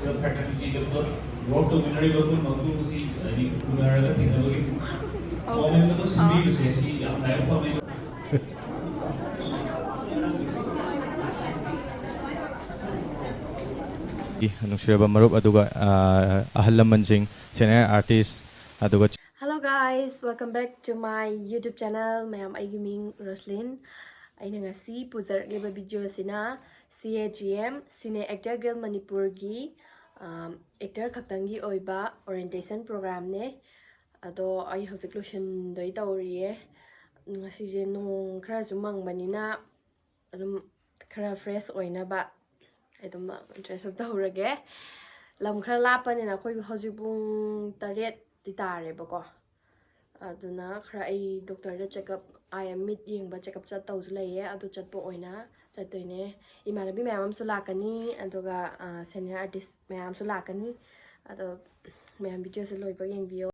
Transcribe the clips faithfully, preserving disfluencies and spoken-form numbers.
ꯐ꯭ꯔꯦꯇꯔꯅꯤꯇꯤꯗ ꯄꯨꯂꯞ ꯋꯥꯔꯛ ꯇꯧꯃꯤꯟꯅꯔꯤꯕ ꯄꯨꯝꯅꯃꯛꯇꯨ ꯉꯁꯤ ꯍꯥꯏꯗꯤ ꯎꯅꯔꯒ ꯊꯦꯡꯅꯕꯒꯤ ꯃꯣꯃꯦꯟꯠ ꯑꯃ ꯁꯤꯟꯕꯤꯕꯁꯦ ꯁꯤ ꯌꯥꯝ ꯂꯥꯏꯕꯛ ꯐꯕ꯫ ꯅꯨꯡꯁꯤꯔꯕ ꯃꯔꯨꯞ ꯑꯗꯨꯒ, ꯑ, ꯑꯍꯜ ꯂꯃꯟꯁꯤꯡ, ꯁꯦꯅꯤꯌꯔ ꯑꯥꯔꯇꯤꯁ, ꯑꯗꯨꯒ Hello guys, welcome back to my YouTube channel. ꯃꯌꯥꯝ, ꯑꯩꯒꯤ ꯃꯤꯡ ꯔꯣꯁꯂꯤꯟ꯫ ꯑꯩꯅ ꯉꯁꯤ ꯄꯨꯖꯔꯛꯂꯤꯕ ꯚꯤꯗꯤꯑꯣꯁꯤꯅ C A G M, Cine Actor Guild ꯃꯅꯤꯄꯨꯔꯒꯤ, ꯑꯝ, ꯑꯦꯛꯇꯔ ꯈꯛꯇꯪꯒꯤ ꯑꯣꯏꯕ ꯑꯣꯔꯤꯌꯦꯟꯇꯦꯁꯟ ꯄ꯭ꯔꯣꯒ꯭ꯔꯥꯝꯅꯦ꯫ ꯑꯗꯣ ꯑꯩ ꯍꯧꯖꯤꯛ ꯂꯣꯏꯁꯤꯟꯗꯣꯏ ꯇꯧꯔꯤꯌꯦ꯫ ꯉꯁꯤꯁꯦ ꯅꯣꯡ ꯈꯔꯁꯨ ꯃꯪꯕꯅꯤꯅ ꯑꯗꯨꯝ ꯈꯔ ꯐ꯭ꯔꯦꯁ ꯑꯣꯏꯅꯕ ꯑꯩ ꯑꯗꯨꯝ ꯗ꯭ꯔꯦꯁ ꯑꯞ ꯇꯧꯔꯒꯦ꯫ ꯂꯝ ꯈꯔ ꯂꯥꯞꯄꯅꯤꯅ ꯑꯩꯈꯣꯏ ꯍꯧꯖꯤꯛ ꯄꯨꯡ ꯇꯔꯦꯠꯇꯤ ꯇꯥꯔꯦꯕꯀꯣ꯫ ꯑꯗꯨꯅ ꯈꯔ ꯑꯩ ꯗꯣꯛꯇꯔꯗ ꯆꯦꯛꯑꯞ, ꯑꯥꯏ ꯃꯤꯠ ꯌꯦꯡꯕ ꯆꯦꯛꯑꯞ ꯆꯠꯇꯧꯁꯨ ꯂꯩꯌꯦ꯫ ꯑꯗꯨ ꯆꯠꯄ ꯑꯣꯏꯅ ꯆꯠꯇꯣꯏꯅꯦ꯫ ꯏꯃꯥꯟꯅꯕꯤ ꯃꯌꯥꯝ ꯑꯃꯁꯨ ꯂꯥꯛꯀꯅꯤ, ꯑꯗꯨꯒ, ꯑ, ꯁꯦꯅꯤꯌꯔ ꯑꯥꯔꯇꯤꯁ ꯃꯌꯥꯝ ꯑꯃꯁꯨ ꯂꯥꯛꯀꯅꯤ꯫ ꯑꯗꯣ ꯃꯌꯥꯝ ꯚꯤꯗꯤꯑꯣꯁꯦ ꯂꯣꯏꯕ ꯌꯦꯡꯕꯤꯌꯣ꯫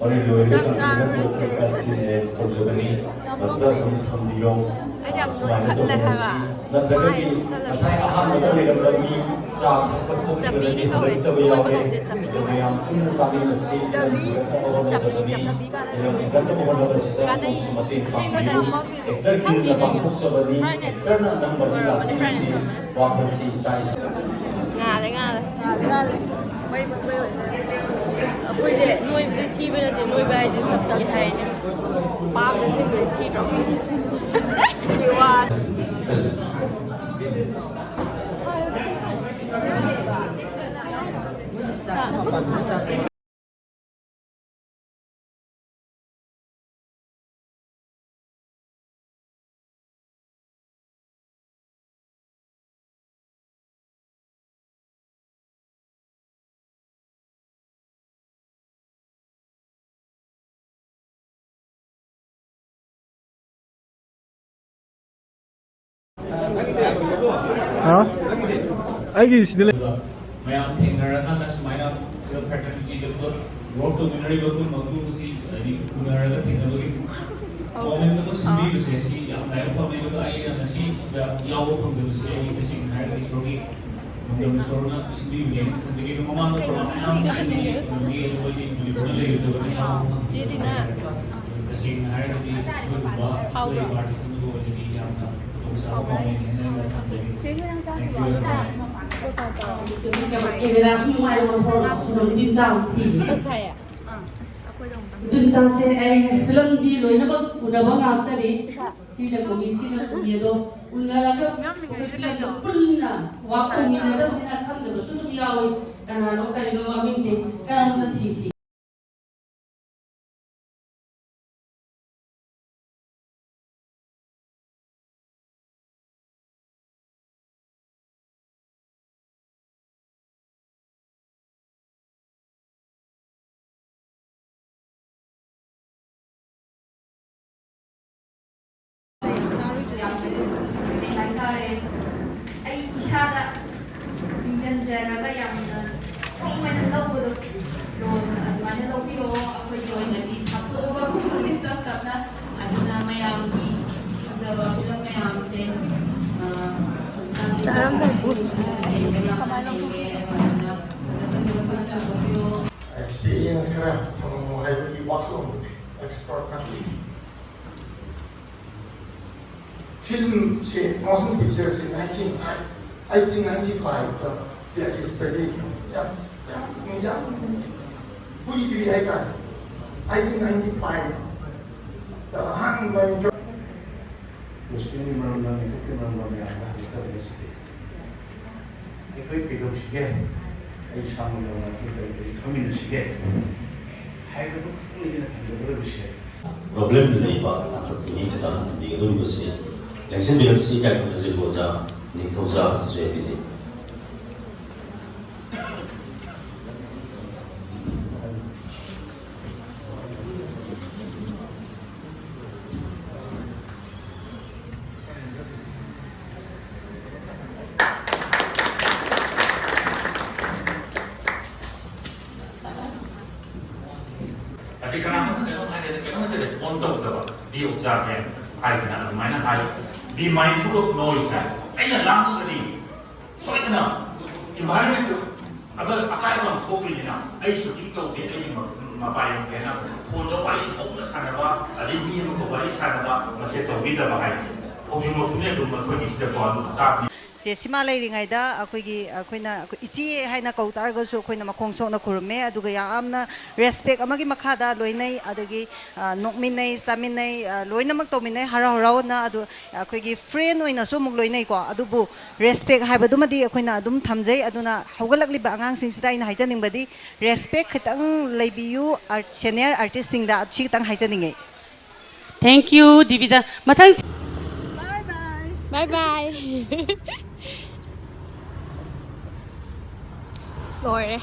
ꯍꯣꯔꯦꯟ ꯂꯣꯏꯔꯕ ꯆꯥꯛ ꯃꯇꯨꯡꯗ ꯆꯥꯔꯔꯣꯏꯁꯦ꯫ ꯄ꯭ꯔꯣꯐꯦꯁꯔ ꯀꯥꯁꯤꯗꯤ ꯑꯦꯔꯦꯟꯖ ꯇꯧꯖꯕꯅꯤ꯫ ꯌꯥꯝ ꯃꯗꯨꯗ ꯅꯣꯛꯅꯤꯡꯉꯦ꯫ ꯑꯗꯨꯝ ꯊꯝꯕꯤꯔꯣ꯫ ꯑꯩꯗꯤ ꯌꯥꯝ ꯁꯨꯃꯥꯏꯅ ꯅꯣꯏꯈꯠꯂꯦ ꯇꯧꯃꯤꯟꯅꯁꯤ꯫ ꯍꯥꯏꯕ꯫ ꯅꯠꯇ꯭ꯔꯒꯗꯤ ꯃꯥꯏ ꯎꯝꯁꯜꯂꯦ꯫ ꯉꯁꯥꯏ ꯑꯍꯥꯟꯕꯗ ꯂꯩꯔꯝꯕ ꯃꯤ ꯆꯥ ꯊꯛꯄ ꯊꯣꯛꯈꯤꯕꯗꯒꯤ ꯆꯝꯕꯤꯅꯤ ꯀꯧꯋꯦ꯫ ꯍꯧꯒꯠꯇꯕ ꯅꯣꯏꯕ ꯌꯥꯎꯔꯦ꯫ ꯀꯧꯗꯦ, ꯆꯝꯕꯤ ꯑꯗꯨ ꯀꯧꯋꯦ꯫ ꯃꯌꯥꯝ ꯄꯨꯟꯅ ꯇꯥꯃꯤꯟꯅꯁꯤ꯫ ꯆꯝꯕꯤ꯫ ꯐꯤꯂꯝ ꯍꯦꯟꯒꯠꯅꯕ ꯍꯣꯠꯅꯕꯁꯤꯗ ꯀꯥꯟꯅꯩ꯫ ꯅꯪꯁꯨ ꯃꯇꯦꯡ ꯄꯥꯡꯕꯤꯌꯨ꯫ ꯑꯁꯦꯡꯕꯗꯅꯦ꯫ ꯑꯦꯛꯇꯔ ꯒꯤꯜꯅ ꯄꯥꯡꯊꯣꯛꯆꯕꯅꯤ꯫ ꯑꯦꯛꯇꯔꯅ ꯅꯝꯕꯒꯤ ꯂꯥꯛꯄꯤꯔꯤꯁꯤ ꯋꯥꯈꯜꯁꯤ ꯏꯁꯥ ꯏꯁꯥ ꯉꯥꯜꯂꯦ, ꯉꯥꯜꯂꯦ꯫ ꯉꯥꯜꯂꯦ, ꯉꯥꯜꯂꯦ꯫ ꯃꯩ ꯃꯨꯠꯄꯩ ꯑꯣꯏꯔꯦ꯫ ꯑꯩꯈꯣꯏꯁꯦ ꯅꯣꯏꯕꯁꯦ ꯊꯤꯕ ꯅꯠꯇꯦ, ꯅꯣꯏꯕ ꯍꯥꯏꯁꯦ ꯁꯛ ꯊꯤ ꯍꯥꯏꯅꯦ꯫ ꯄꯥꯕꯁꯦ ꯑꯁꯦꯡꯕꯗꯤ ꯊꯤꯗ꯭ꯔꯣ? ꯋꯥ꯫ ꯍꯥ? ꯑꯩꯒꯤ ꯁꯤꯗ ꯂꯩ꯫ ꯃꯌꯥꯝ ꯊꯦꯡꯅꯔꯀꯥꯟꯗ ꯁꯨꯃꯥꯏꯅ ꯐꯤꯂꯝ ꯐ꯭ꯔꯦꯇꯔꯅꯤꯇꯤꯗ ꯄꯨꯂꯞ ꯋꯥꯔꯛ ꯇꯧꯃꯤꯟꯅꯔꯤꯕ ꯄꯨꯝꯅꯃꯛꯄꯨ ꯉꯁꯤ ꯍꯥꯏꯗꯤ ꯎꯅꯔꯒ ꯊꯦꯡꯅꯕꯒꯤ ꯃꯣꯃꯦꯟ ꯑꯃ ꯁꯤꯟꯕꯤꯕꯁꯦ ꯁꯤ ꯌꯥꯝ ꯂꯥꯏꯕꯛ ꯐꯕꯅꯤ꯫ ꯑꯗꯨꯒ ꯑꯩꯅ ꯉꯁꯤ ꯁꯤꯗ ꯌꯥꯎꯕ ꯐꯪꯖꯕꯁꯤ ꯑꯩ ꯇꯁꯦꯡꯅ ꯍꯥꯏꯔꯒꯗꯤ ꯏꯁꯣꯔꯒꯤ ꯅꯣꯡꯗꯝ ꯏꯁꯣꯔꯅ ꯁꯤꯟꯕꯤꯕꯅꯦꯅ ꯈꯟꯖꯩ꯫ ꯑꯗꯨ ꯃꯃꯥꯡꯗ ꯄ꯭ꯔꯣꯒ꯭ꯔꯥꯝ ꯃꯌꯥꯝ ꯑꯃ ꯁꯤꯟꯈꯤ, ꯐꯪꯈꯤ, ꯑꯗꯨ ꯑꯩꯗꯤ ꯃꯅꯤꯄꯨꯔꯗ ꯂꯩꯔꯨꯗꯕꯅ ꯌꯥꯝꯅ ꯐꯪꯈꯤ꯫ ꯇꯁꯦꯡꯅ ꯍꯥꯏꯔꯒꯗꯤ ꯑꯩꯈꯣꯏꯒꯨꯝꯕ ꯑꯩꯈꯣꯏ ꯑꯥꯔꯇꯤꯁ ꯑꯃꯒ ꯑꯣꯏꯔꯗꯤ ꯌꯥꯝꯅ ꯈꯨꯗꯣꯡꯆꯥꯕ ꯐꯪꯉꯦꯅ ꯑꯩꯅ ꯊꯝꯖꯒꯦ꯫ Thank you. ꯀꯦꯃꯦꯔꯥꯁꯨ ꯅꯨꯡꯉꯥꯏꯕ ꯃꯐꯝ ꯑꯃ ꯅꯨꯄꯤ ꯃꯆꯥ ꯑꯃ ꯊꯤꯔꯤ꯫ ꯅꯨꯄꯤ ꯃꯆꯥꯁꯦ ꯑꯩ ꯐꯤꯂꯝꯗꯤ ꯂꯣꯏꯅꯃꯛ ꯎꯅꯕ ꯉꯥꯛꯇꯅꯤ꯫ ꯁꯤꯅ ꯀꯨꯝꯃꯤ, ꯁꯤꯅ ꯀꯨꯝꯃꯤ, ꯑꯗꯣ ꯎꯅꯔꯒ ꯑꯩꯈꯣꯏ ꯐꯤꯂꯝꯗꯣ ꯄꯨꯟꯅ ꯋꯥ ꯈꯨꯝꯃꯤꯟꯅꯗꯕꯅꯤꯅ ꯈꯪꯗꯕꯁꯨ ꯑꯗꯨꯝ ꯌꯥꯎꯏ꯫ ꯀꯅꯥꯅꯣ ꯀꯔꯤꯅꯣ ꯃꯃꯤꯡꯁꯦ ꯀꯔꯝꯅ ꯊꯤꯁꯤ? ꯍꯥꯏꯇꯥꯔꯦ, ꯑꯩ ꯏꯁꯥꯗ ꯌꯦꯡꯁꯤꯟꯖꯔꯒ ꯌꯥꯝꯅ ꯁ꯭ꯇꯔꯣꯡ ꯑꯣꯏꯅ ꯂꯧꯕꯗꯣ, ꯔꯣꯜ ꯑꯗꯨꯃꯥꯏꯅ ꯂꯧꯕꯤꯔꯛꯑꯣ꯫ ꯑꯩꯈꯣꯏꯒꯤ ꯑꯣꯏꯅꯗꯤ ꯊꯥꯞꯇꯣꯛꯑꯒ ꯀꯨꯝꯕꯅꯤ ꯇꯞ ꯇꯞꯅ꯫ ꯑꯗꯨꯅ ꯃꯌꯥꯝꯒꯤ ꯐꯖꯕ ꯐꯤꯂꯝ ꯃꯌꯥꯝꯁꯦ, ꯑ, ꯍꯧꯖꯤꯛꯀꯥꯟꯗꯤ ꯆꯥꯔꯝꯗꯥꯏ ꯕꯨꯁ꯫ ꯌꯦꯡꯕ ꯌꯥꯝꯅ ꯂꯩꯔꯦ꯫ ꯑꯗꯨꯃꯥꯏꯅ ꯐꯖ ꯐꯖꯕ ꯐꯤꯂꯝ ꯌꯥꯝ ꯂꯧꯕꯤꯔꯛꯑꯣ꯫ ꯑꯦꯛꯁꯄꯤꯔꯤꯌꯦꯟꯁ ꯈꯔ ꯐꯪꯉꯣ ꯍꯥꯏꯕꯒꯤ ꯋꯥꯈꯜꯂꯣꯟ ꯑꯦꯛꯁꯄꯔꯠ ꯅꯠꯇꯦ꯫ ꯐꯤꯂꯝꯁꯦ, ꯃꯣꯁꯟ ꯄꯤꯛꯆꯔꯁꯦ nineteen, eighteen ninety-five ꯗ ꯄꯦꯔꯤꯁꯇꯒꯤ ꯌꯥꯝ, ꯌꯥꯝ, ꯌꯥꯝ ꯀꯨꯏꯗ꯭ꯔꯤ ꯍꯥꯏꯇꯥꯔꯦ꯫ Eighteen ninety-five ꯗ ꯑꯍꯥꯟꯕ intro-, ꯃꯨꯁꯂꯤꯝꯒꯤ ꯃꯔꯝꯗ, ꯃꯤꯇꯣꯞꯀꯤ ꯃꯔꯝꯗ ꯃꯌꯥꯝꯗ ꯍꯪꯒꯗꯕ ꯑꯁꯤꯗꯤ ꯑꯩꯈꯣꯏ ꯀꯩꯗꯧꯁꯤꯒꯦ? ꯑꯩ ꯏꯁꯥꯃꯛ ꯌꯥꯎꯅ ꯑꯩꯈꯣꯏ ꯀꯔꯤ ꯀꯔꯤ ꯈꯪꯃꯤꯟꯅꯁꯤꯒꯦ? ꯍꯥꯏꯕꯗꯨ ꯈꯛꯇꯪꯅꯤ ꯑꯩꯅ ꯊꯝꯖꯒꯗꯕꯁꯦ꯫ ꯄ꯭ꯔꯣꯕ꯭ꯂꯦꯝꯗ ꯂꯩꯕ ꯇꯥꯡꯀꯛꯀꯤ ꯃꯤ ꯈꯔꯅ ꯊꯝꯕꯤꯒꯗꯧꯔꯤꯕꯁꯤ ꯂꯦꯡꯁꯤꯟꯕꯤꯔꯛꯁꯤ ꯀꯥꯏꯅ ꯈꯪꯍꯟꯖꯔꯤꯕ ꯑꯣꯖꯥ Ningthouja J B D. Be observant ꯍꯥꯏꯗꯅ ꯑꯗꯨꯃꯥꯏꯅ ꯍꯥꯏ꯫ Be mindful of noise ꯍꯥꯏ꯫ ꯑꯩꯅ ꯂꯥꯡꯉꯒꯗꯤ ꯁꯣꯏꯗꯅ environment ꯑꯃ ꯑꯀꯥꯏꯕ ꯑꯃ ꯊꯣꯛꯇꯣꯏꯅꯤꯅ ꯑꯩ shooting ꯇꯧꯗꯦ, ꯑꯩꯒꯤ ꯃ- ꯃꯄꯥ ꯌꯧꯗꯦꯅ ꯐꯣꯟꯗ ꯋꯥꯔꯤ ꯍꯧꯅ ꯁꯥꯟꯅꯕ, ꯑꯗꯩ ꯃꯤ ꯑꯃꯒ ꯋꯥꯔꯤ ꯁꯥꯟꯅꯕ ꯃꯁꯦ ꯇꯧꯕꯤꯗꯕ ꯍꯥꯏ꯫ ꯍꯧꯖꯤꯛꯃꯛꯁꯨꯅꯦ ꯑꯗꯨꯝ ꯑꯩꯈꯣꯏꯒꯤ ꯁꯤꯗꯀꯣ ꯑꯗꯨꯝ ꯇꯥꯛꯄꯤ꯫ ꯆꯦ ꯁꯤꯃꯥ ꯂꯩꯔꯤꯉꯩꯗ ꯑꯩꯈꯣꯏꯒꯤ ꯑꯩꯈꯣꯏꯅ ꯑꯩꯈꯣꯏ ꯏꯆꯦ ꯍꯥꯏꯅ ꯀꯧ ꯇꯥꯔꯒꯁꯨ ꯑꯩꯈꯣꯏꯅ ꯃꯈꯣꯡ ꯁꯣꯛꯅ ꯈꯨꯔꯨꯝꯃꯦ, ꯑꯗꯨꯒ ꯌꯥꯝꯅ respect ꯑꯃꯒꯤ ꯃꯈꯥꯗ ꯂꯣꯏꯅꯩ꯫ ꯑꯗꯒꯤ ꯑ, ꯅꯣꯛꯃꯤꯟꯅꯩ, ꯆꯥꯃꯤꯟꯅꯩ, ꯑ, ꯂꯣꯏꯅꯃꯛ ꯇꯧꯃꯤꯟꯅꯩ ꯍꯔꯥꯎ ꯍꯔꯥꯎꯅ꯫ ꯑꯗꯨ ꯑꯩꯈꯣꯏꯒꯤ friend ꯑꯣꯏꯅꯁꯨ ꯑꯃꯨꯛ ꯂꯣꯏꯅꯩꯀꯣ꯫ ꯑꯗꯨꯕꯨ respect ꯍꯥꯏꯕꯗꯨꯃꯗꯤ ꯑꯩꯈꯣꯏꯅ ꯑꯗꯨꯝ ꯊꯝꯖꯩ꯫ ꯑꯗꯨꯅ ꯍꯧꯒꯠꯂꯛꯂꯤꯕ ꯑꯉꯥꯡꯁꯤꯡꯁꯤꯗ ꯑꯩꯅ ꯍꯥꯏꯖꯅꯤꯡꯕꯗꯤ respect ꯈꯤꯇꯪ ꯂꯩꯕꯤꯌꯨ, art- senior artistꯁꯤꯡꯗ ꯁꯤ ꯈꯤꯇꯪ ꯍꯥꯏꯖꯅꯤꯡꯉꯤ꯫ Thank you, ꯗꯤꯕꯤꯗ꯫ ꯃꯊꯪ bye bye. ꯂꯣꯏꯔꯦ꯫